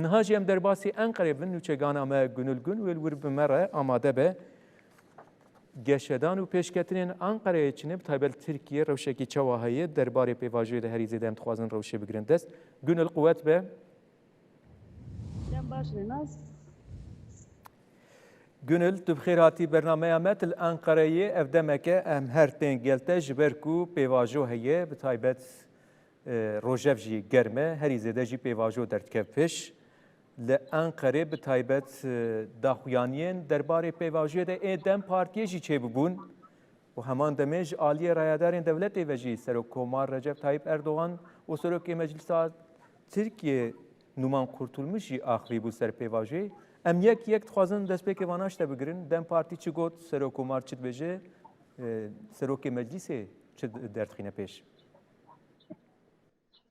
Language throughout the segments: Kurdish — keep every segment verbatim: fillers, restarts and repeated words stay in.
Niha jî em derbasî Enqerê bin, nûçegana me Gunul Gun wê li wir bi me re amade be. Geşedan û pêşketinên Enqereyê çi ne, bi taybet Tirkiye rewşekî çawa heye, derbarê pêvajoyê de herî zêde em dixwazin rewşê bigirin dest. Gunul, quwet be. Dem baş, Rênas. Gunul, tu bi xêr hatî bernameya me. Tu li Enqereyê, ev demeke em her tên gel te, ji ber ku pêvajo heye, bi taybet, e, rojev jî germ e, herî zêde jî pêvajo derdikeve pêş. Li Enqerê bi taybet, e, daxuyaniyên derbarê pêvajoyê de ê DEM Partiyê jî çêbibûn. Û heman demê ji aliyê rayedarên dewletê ve jî Serokkomar Recep Tayyip Erdogan û Serokê Meclisa Tirkiyê Numan Kurtulmuş jî axivî bû ser pêvajoyê. Em yek yek dixwazin destpêkê vana ji te bigirin. DEM Partî çi got, Serokkomar çi dibêje, e, Serokê Meclîsê çi derdixîne pêş?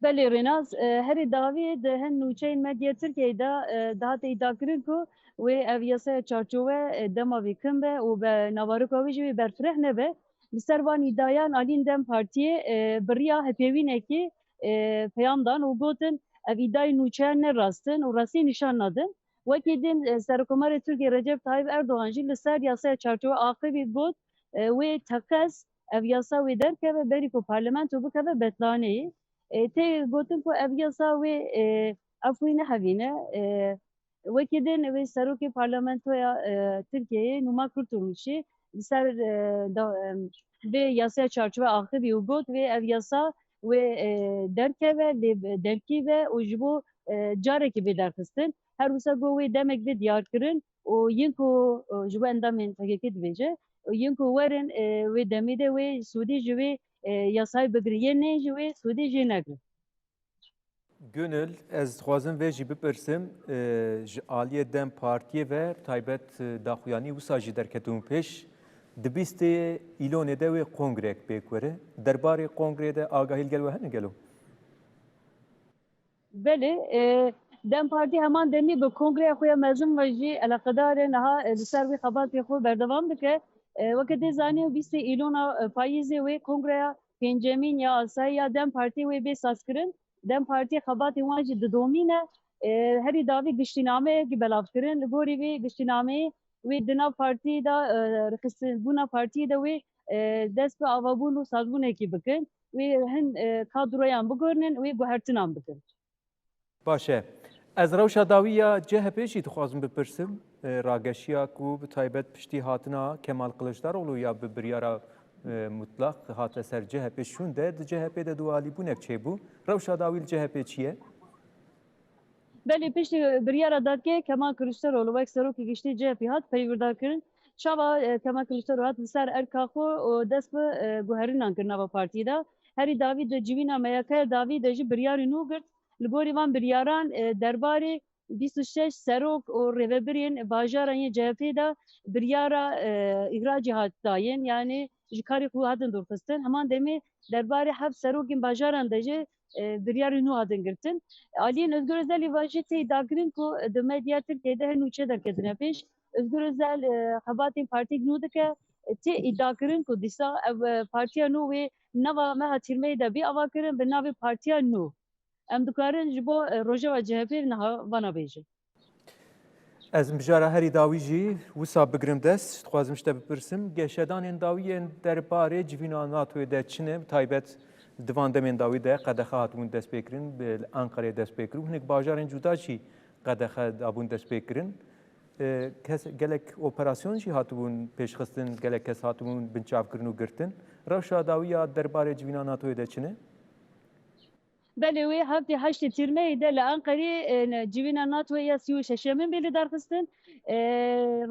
Belê Rênas, e, herî dawî di hin nûçeyên medya Tirkiyeyê de, e, dihate îdiakirin ku wê ev yasaya çarçowe, e, dema vê kin be û be navarika wê jî wê berfireh nebe. Li ser van îdiayan alîn DEM Partiyê, e, bi riya hepêwînekî, e, peyam dan û gotin, ev îdiayên nûçeyan ne rast in û rastî nîşan nadin. Wekî din, e, Serokkomarê Tirkiyê Recep Tayyip Erdogan jî li ser yasaya çarçowe axivî got, e, wê teqez ev yasa wê derkeve, berî ku parlamento bikeve betlaneyê. E, tê gotin ku ev yasa wê, e, ev wî nehevîne. E, wekî din wê serokê parlamentoya, e, Tirkiyeyê Numan Kurtulmuşî li ser, e, da, em, vê yasaya çarçowe axivî û got, wê ev yasa wê, e, derkeve, lê derkî ve û ji bo, e, carekî bê derxistin. Her wisa got wê demek bê diyar kirin û yên ku, e, ji bo endamên P K K dibêje, yên ku werin, e, wê demê de wê sûdî ji wê, e, yasayê bigirin, yên neyên ji wê sûdî jê negirin. Gönül, ez dixwazim vê jî bipirsim, e, ji aliyê DEM Partiyê ve taybet, e, daxuyanî wisa jî derketibûn pêş. Di bîstê Îlonê de wê kongreyek pêk were. Derbarê kongreyê de agahî li gel we hene gelo? Belê, e, DEM Partî heman demî bi kongreya xwe ya mezin ve jî eleqedar e, niha, e, li ser wî xebatê xwe berdewam dike. E, weke tê zanîn, bîstê Îlona, e, payîzê wê kongreya pêncemîn ya asayî ya DEM Partî wê bê sazkirin. DEM Partî xebatên wan jî didomîne. E, herî dawî giştînameyekî belav kirin. Li gorî vê giştînameyê wê di nav partiyê de, e, rêxistinbûna partiyê de wê, e, dest bi avabûn û sazbûnekî bikin. Wê hin, e, kadroyan bigurinin, wê guhertinan bikin. Baş e. Ez rewşa dawî ya C H P jî dixwazim bipirsim. E, rageşiya ku bi taybet piştî hatina Kemal Kılıçdaroğlu ya bi biryara, e, mutlaq hate ser C H P şûnde, di C H P de dualîbûnek çêbû. Rewşa dawî li C H P çi ye? Belê, piştî biryara dadgehê Kemal Kılıçdaroğlu wek serokê giştî C H P hat perwerdar kirin. Çawa, e, Kemal Kılıçdaroğlu hat li ser erka xwe û dest bi, e, guherînan kir nava partiyê de. Herî dawî di civîna M Y K dawî de jî biryarê nû girt. Li gorî van biryaran, e, derbarê bîst û şeş serok û rêvebirên bajaran yên C H P de biryara, e, îxracê hat dayên, yanî ji karê xwe hatin dûrxistin. Heman demê derbarê heft serokên bajaran de jî, e, biryarên nû hatin girtin. Aliyên Özgür Özelî ve jî tê îdiakirin ku di medya Tirkiyeyê de hin nûçe derketine pêş. Özgür Özel, e, xebatên partîk nû dike, e, tê îdiakirin ku dîsa ev, e, partiya nû wê nava meha Tîrmeyê de bê avakirin bi navê partiya nû. Em dikarin ji bo, e, rojeva C H P niha vana bêjin. Ez mijara herî dawî jî wisa bigirim dest. Dixwazim ji te bipirsim, geşedanên dawî yên derbarê civîna NATOyê de çi ne? Bi taybet di van demên dawî de qedexe hatibûn destpêkirin, bi, li Enqereyê destpêkiribû. Hinek bajarên cuda jî qedexe dabûn destpêkirin. E, kes, gelek operasyon jî hatibûn pêşxistin, gelek kes hatibûn binçavkirin û girtin. Rewşa dawî ya derbarê civîna NATOyê de çi ne? Belê, wê heftê heştê Tîrmeyê de li Enqerê, e, ne, civîna NATOyê ya sî û şeşemin bê lidarxistin. E,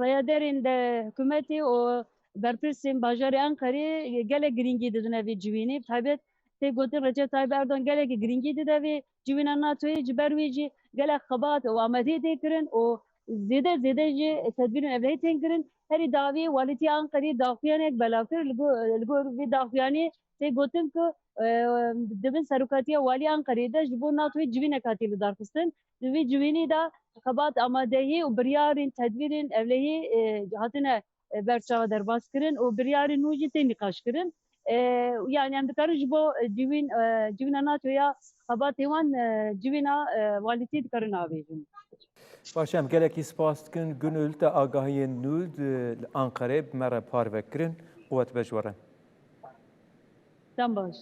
rayedarên de hikûmetê û berpirsên bajarê Enqerê, e, gelek girîngî didine vê civînê. Bi taybet tê gotin Recep Tayyip Erdogan gelekî girîngî dide vê civîna NATOyê, ji ber wê jî gelek xebat û amadehî tê kirin û zêde zêde jî tedbîrên ewlehî tên kirin. Herî dawî walîtiya Enqerê daxuyanek belav kir. Li go-, li gor vê daxuyanê tê gotin ku, e, di bin serokatiya walî Enqerê de ji bo NATOyê civînek hatiye lidarxistin. Di vê civînê de xebat amadehî û biryarên tedbîrên ewlehî, e, hatine, e, berçava derbas kirin û biryarên nû jî tên nîqaş kirin. E, yani em dikarin ji bo, e, civîn, e, civîna NATO ya xebatê wan, e, civîna, e, walîtî dikarin avêjin. Baş, em gelekî spas dikin. Gönül, te agahiyên nû di, li Anqerê bi me re parve kirin. Quwet be ji we re. Dem baş.